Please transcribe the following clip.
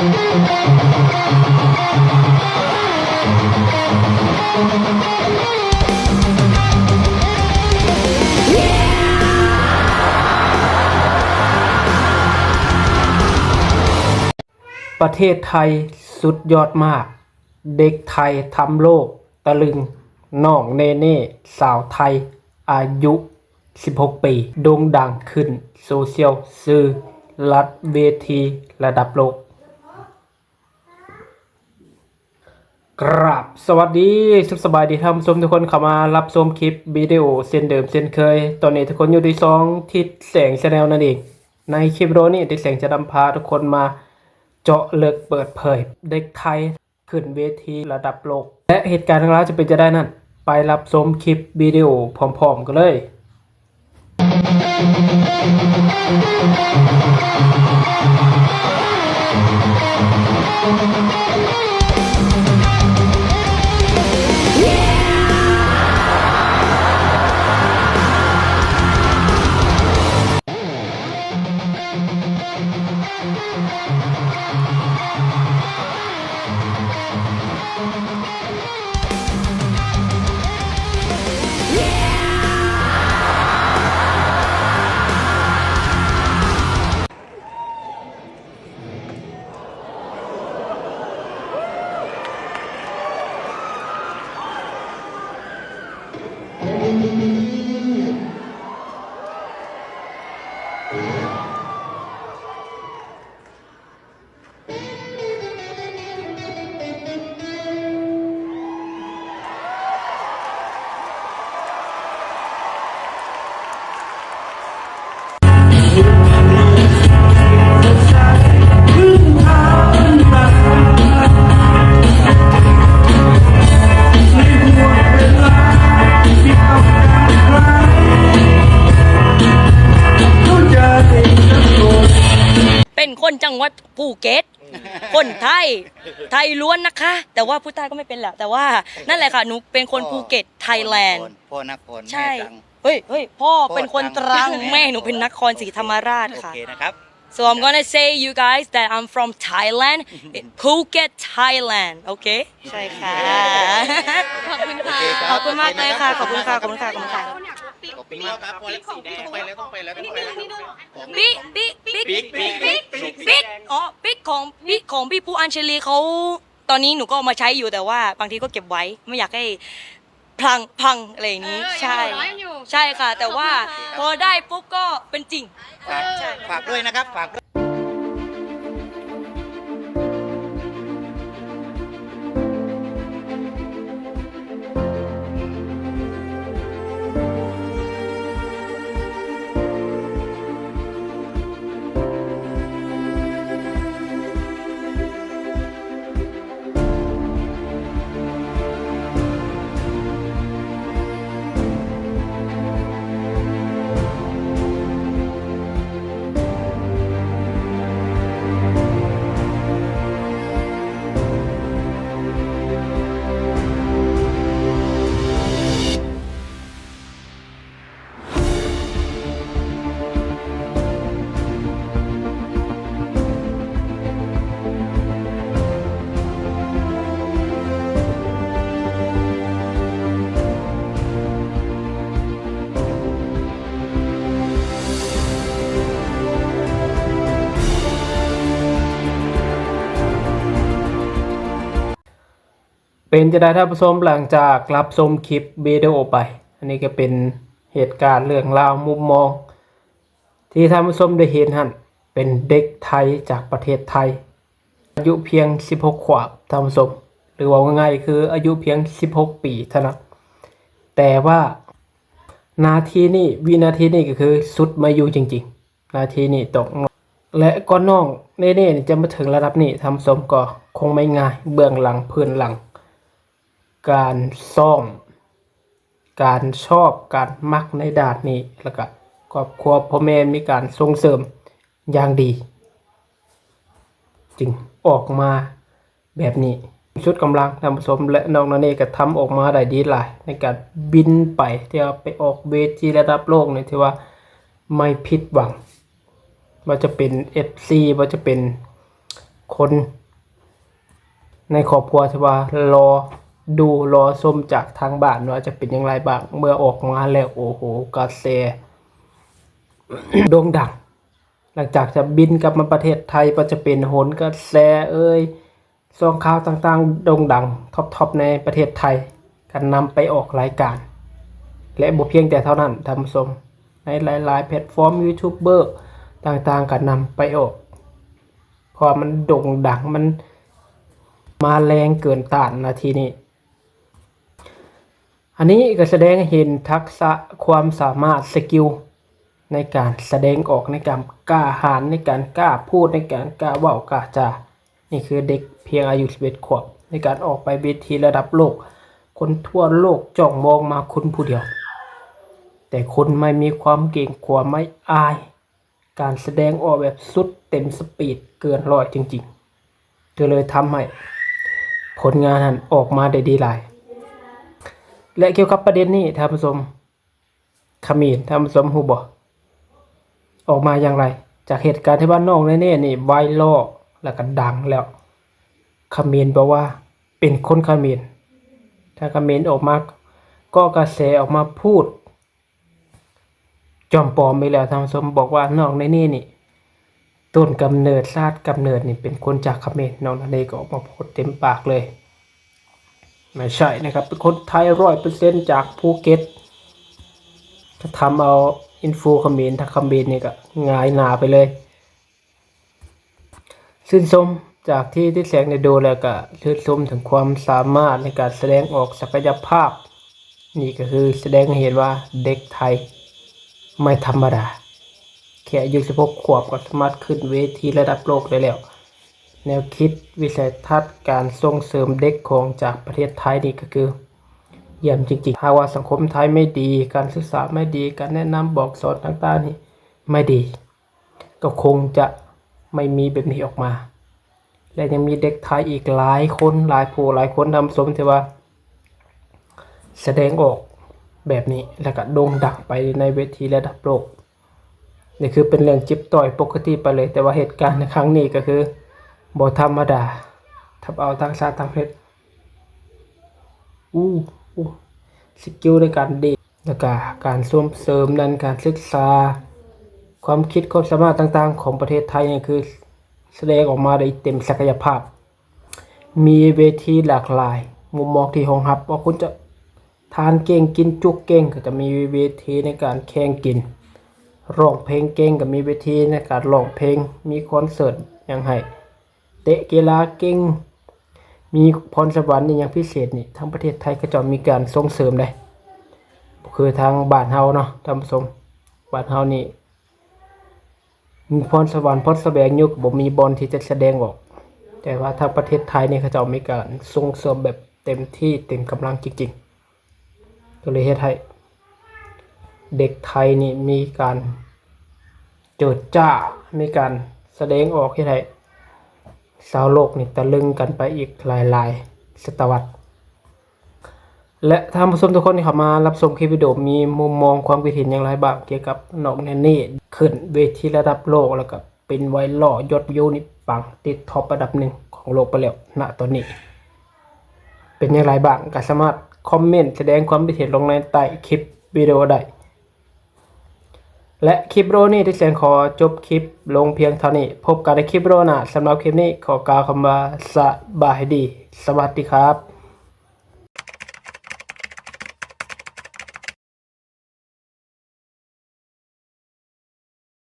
ປະເທດໄທສຸດຍອດມາກ, ເດັກໄທທຳໂລກຕະລຶງ, ນ້ອງເນເນ່ ສາວໄທ ອາຍຸສິບຫົກປີ ໂດ່ງດັງຂຶ້ນໂຊຊຽວ ຊື່ລັດເວທີລະດັບໂລກ. ກາບສະຫວັດດີ ສຸກສະບາຍດີທ່ານຜູ້ຊົມທຸກຄົນ ເຂົ້າມາຮັບຊົມຄລິບວິດີໂອເຊັ່ນເດີມເຊັ່ນເຄີຍ. ຕອນນີ້ທຸກຄົນຢູ່ທີ່ຊ່ອງທິດແສງ Channel ນັ້ນເອງ. ໃນຄລິບວິດີໂອນີ້ ທິດແສງຈະນຳພາທຸກຄົນມາເຈາະເລິກເປີດເຜີຍເດັກໄທຂຶ້ນເວທີລະດັບໂລກ ແລະ ເຫດການດັ່ງກ່າວຈະເປັນຈັ່ງໃດນັ້ນ ໄປຮັບຊົມຄລິບວິດີໂອພ້ອມໆກັນເລີຍ. ເປັນຄົນຈັງຫວັດພູເກັດ. ຄົນໄທ ໄທລ້ວນນະຄະ ແຕ່ວ່າຜູ້ໃຕ້ກໍໄມ່ເປັນແຫຼະ ແຕ່ວ່ານັ້ນແຫຼະຄ່ະ ໜູເປັນຄົນພູເກັດ ໄທແລນ. ພໍ່ນະຄອນ ໃຊ່ ແມ່ຕຣັງ. ເຮີ້ຍ ເຮີ້ຍ ພໍ່ເປັນຄົນຕຣັງ ຕຣັງ ແມ່ໜູເປັນນະຄອນສີທຳມະລາດຄ່ະ. ໂອເຄນະຄັບ. So I'm gonna say you guys that I'm from Thailand, Phuket, Thailand. ໂອເຄ ໃຊ່ຄ່ະ. ຂອບຄຸນ ໂອເຄ ຂອບຄຸນມາກເລີຍຄ່ະ. ຂອບຄຸນຄ່ະ ຂອບຄຸນຄ່ະ ຂອບຄຸນຄ່ະ. ຂອບຄຸນມາກຄັບ. ພໍແລ້ວ ສີແດງ ໄປແລ້ວ ຕ້ອງໄປແລ້ວ ຕ້ອງໄປແລ້ວ. ປິ ປິ ປິກ ປິກ ປິກ ປິກ ປິກ ອໍ ປິກຂອງ ປິກຂອງພີ່ປູອັນເຊລີເຂົາ ຕອນນີ້ໜູກໍເອົາມາໃຊ້ຢູ່ ແຕ່ວ່າບາງທີກໍເກັບໄວ້ ບໍ່ຢາກໃຫ້ພັງ ພັງ ອະໄລຢ່າງນີ້. ເອີ ຍັງຢູ່ເນາະ ຍັງຢູ່. ໃຊ່ ໃຊ່ຄ່ະ ແຕ່ວ່າ ຂອບຄຸນຄ່ະ ພໍໄດ້ປຸບກໍເປັນຈິງ. ຝາກ ເອີ ຝາກດ້ວຍນະຄັບ ຝາກດ້ວຍ. ເປັນຈັ່ງໃດທ່ານຜູ້ຊົມ ຫຼັງຈາກຮັບຊົມຄລິບວິດີໂອໄປ? ອັນນີ້ກໍເປັນເຫດການເລື່ອງລາວມຸມມອງ ທີ່ທ່ານຜູ້ຊົມໄດ້ເຫັນຫັ້ນ ເປັນເດັກໄທຈາກປະເທດໄທ ອາຍຸພຽງສິບຫົກຂວບ ທ່ານຜູ້ຊົມ ຫຼືເວົ້າງ່າຍໆ ຄືອາຍຸພຽງສິບຫົກປີເທົ່ານັ້ນ. ແຕ່ວ່ານາທີນີ້ ວິນາທີນີ້ກໍຄືສຸດມາຢູ່ຈິງໆ ນາທີນີ້ຕ້ອງ ແລະ ກ່ອນນ້ອງເນເນ່ຈະມາເຖິງລະດັບນີ້ ທ່ານຜູ້ຊົມ ກໍຄົງໄມ່ງ່າຍ ເບື້ອງຫຼັງ ພື້ນຫຼັງ ການຊ້ອມ ການຊອບ ການມັກໃນດ້ານນີ້ ແລ້ວກະຄອບຄົວພໍ່ແມ່ມີການສົ່ງເສີມຢ່າງດີ ຈຶ່ງອອກມາແບບນີ້ ສຸດກຳລັງ ທ່ານຜູ້ຊົມ ແລະ ນ້ອງນາເນ່ກໍທຳອອກມາໄດ້ດີຫຼາຍ ໃນການບິນໄປ ທີ່ວ່າໄປອອກເວທີລະດັບໂລກນີ້ ຖືວ່າໄມ່ຜິດຫວັງ. ບໍ່ວ່າຈະເປັນເອັຟຊີ ບໍ່ວ່າຈະເປັນ ຄົນໃນຄອບຄົວທີ່ວ່າລໍດູລໍຊົມຈາກທາງບ້ານວ່າຈະເປັນຢ່າງໃດບ້າງ ເມື່ອອອກມາແລ້ວ ໂອ້ໂຫ ກະແສໂດ່ງດັງ. ຫຼັງຈາກຈະບິນກັບມາປະເທດໄທ ບໍ່ວ່າຈະເປັນໂຫນກະແສເອີຍ ຊ່ອງຂ່າວຕ່າງໆໂດ່ງດັງທັອບໆໃນປະເທດໄທ ກໍນຳໄປອອກລາຍການ ແລະ ບໍ່ພຽງແຕ່ເທົ່ານັ້ນທ່ານຜູ້ຊົມ ໃນຫຼາຍໆແພລດຟອມ ຢູທູບເບີຕ່າງໆກໍນຳໄປອອກ ເພາະວ່າມັນໂດ່ງດັງ ມັນມາແຮງເກີນຕ້ານນະທີນີ້. ອັນນີ້ກໍສະແດງໃຫ້ເຫັນທັກສະຄວາມສາມາດ ສະກິວ ໃນການສະແດງອອກ ໃນການກ້າຫານ ໃນການກ້າພູດ ໃນການກ້າເວົ້າກ້າຈາ. ນີ້ຄືເດັກພຽງອາຍຸສິບເອັດຂວບ ໃນການອອກໄປເວທີລະດັບໂລກ ຄົນທົ່ວໂລກຈ້ອງມອງມາຄຸນຜູ້ດຽວ ແຕ່ຄຸນໄມ່ມີຄວາມເກງຂົວ ໄມ່ອາຍ ການສະແດງອອກແບບສຸດເຕັມສະປີດເກີນຮ້ອຍຈິງໆ ກໍເລີຍທຳໃຫ້ຜົນງານນັ້ນອອກມາໄດ້ດີຫຼາຍ. ແລະ ກ່ຽວກັບປະເດັນນີ້ທ່ານຜູ້ຊົມ ຂະເໝນ ທ່ານຜູ້ຊົມຮູ້ບໍ່ ອອກມາຢ່າງໃດ? ຈາກເຫດການທີ່ວ່ານ້ອງເນເນ່ນີ້ໄວຣອລ ແລ້ວກໍດັງແລ້ວ ຂະເໝນບອກວ່າເປັນຄົນຂະເໝນ ທາງຂະເໝນອອກມາເກາະກະແສ ອອກມາພູດ ຈອມປອມອີກແລ້ວທ່ານຜູ້ຊົມ ບອກວ່ານ້ອງເນເນ່ນີ້ ຕົ້ນກຳເນີດ ຊາດກຳເນີດນີ້ເປັນຄົນຈາກຂະເໝນ. ນ້ອງເນເນ່ກໍອອກມາໂພສເຕັມປາກເລີຍ ໄມ່ໃຊ່ນະຄັບ ເປັນຄົນໄທຮ້ອຍເປີເຊັນຈາກພູເກັດ. ກໍທຳເອົາອິນຟູຂະເໝນ ທາງຂະເໝນນີ້ກໍຫງາຍໜ້າໄປເລີຍ. ຊື່ນຊົມ ຈາກທີ່ຕິດແສງໄດ້ດູແລ້ວ ກໍຊື່ນຊົມເຖິງຄວາມສາມາດໃນການສະແດງອອກສັກກະຍະພາບ. ນີ້ກໍຄືສະແດງໃຫ້ເຫັນວ່າເດັກໄທໄມ່ທຳມະດາ ແຄ່ອາຍຸສິບຫົກຂວບກໍສາມາດຂຶ້ນເວທີລະດັບໂລກໄດ້ແລ້ວ. ແນວຄິດ ວິໄສທັດການສົ່ງເສີມເດັກຂອງຈາກປະເທດໄທນີ້ກໍຄືຢ້ຽມຈິງໆ. ຫາກວ່າສັງຄົມໄທໄມ່ດີ ການສຶກສາໄມ່ດີ ການແນະນຳບອກສອນຕ່າງໆນີ້ໄມ່ດີ ກໍຄົງຈະໄມ່ມີແບບນີ້ອອກມາ ແລະ ຍັງມີເດັກໄທອີກຫຼາຍຄົນ ຫຼາຍຜູ້ຫຼາຍຄົນທ່ານຜູ້ຊົມ ທີ່ວ່າສະແດງອອກແບບນີ້ ແລ້ວກໍໂດ່ງດັງໄປໃນເວທີລະດັບໂລກ. ນີ້ຄືເປັນເລື່ອງຈິບຕ້ອຍປົກກະຕິໄປເລີຍ ແຕ່ວ່າເຫດການໃນຄັ້ງນີ້ກໍຄືບໍ່ທຳມະດາ ທຳເອົາທັກສະທາງເພດ ອູ້ ສະກິວໃນການດີດ ແລ້ວກະການສົ່ງເສີມດ້ານການສຶກສາ ຄວາມຄິດຄວາມສາມາດຕ່າງໆຂອງປະເທດໄທນີ້ ຄືສະແດງອອກມາໄດ້ເຕັມສັກກະຍະພາບ ມີເວທີຫຼາກຫຼາຍ ມຸມມອງທີ່ຮອງຮັບ ວ່າຄຸນຈະທານເກັ່ງ ກິນຈຸເກັ່ງ ກໍຈະມີເວທີໃນການແຂ່ງກິນ, ຮ້ອງເພງເກັ່ງ ກໍມີເວທີໃນການຮ້ອງເພງ ມີຄອນເສີດຫຍັງໃຫ້. ເຕະກິລາເກັ່ງ ມີພອນສະຫວັນອີ່ຫຍັງພິເສດນີ້ ທາງປະເທດໄທເຂົາເຈົ້າມີການສົ່ງເສີມເດ້ ບໍ່ຄືທາງບ້ານເຮົາເນາະທ່ານຜູ້ຊົມ. ບ້ານເຮົານີ້ມີພອນສະຫວັນ ພອນສະແຫວງຢູ່ ກໍບໍ່ມີບ່ອນທີ່ຈະສະແດງອອກ, ແຕ່ວ່າທາງປະເທດໄທນີ້ເຂົາເຈົ້າມີການສົ່ງເສີມແບບເຕັມທີ່ເຕັມກຳລັງຈິງໆ. ກໍເລີຍເຮັດໃຫ້ເດັກໄທນີ້ມີການເຈີດຈ້າ ມີການສະແດງອອກ ເຮັດໃຫ້ຊາວໂລກນີ້ຕະລຶງກັນໄປອີກຫຼາຍໆສະຕະວັດ. ແລະ ທ່ານຜູ້ຊົມທຸກຄົນທີ່ເຂົ້າມາຮັບຊົມຄລິບວິດີໂອ ມີມຸມມອງຄວາມຄິດເຫັນຢ່າງໃດບ້າງກ່ຽວກັບນ້ອງແນນເນ່ ຂຶ້ນເວທີລະດັບໂລກ ແລ້ວກໍ ເປັນໄວຣອລ ຍອດວິວນີ້ປັງ ຕິດທັອບອັນດັບໜຶ່ງຂອງໂລກໄປແລ້ວນະຕອນນີ້. ເປັນຢ່າງໃດບ້າງ ກໍສາມາດຄອມເມັນສະແດງຄວາມຄິດເຫັນລົງໃນໃຕ້ຄລິບວິດີໂອໄດ້. ແລະ ຄລິບວິດີໂອນີ້ ທີ່ແສງຂໍຈົບຄລິບລົງພຽງເທົ່ານີ້. ພົບກັນໃນຄລິບວິດີໂອໜ້າ. ສຳລັບຄລິບນີ້ ຂໍກ່າວຄຳວ່າ ສະບາຍດີ ສະຫວັດດີຄັບ.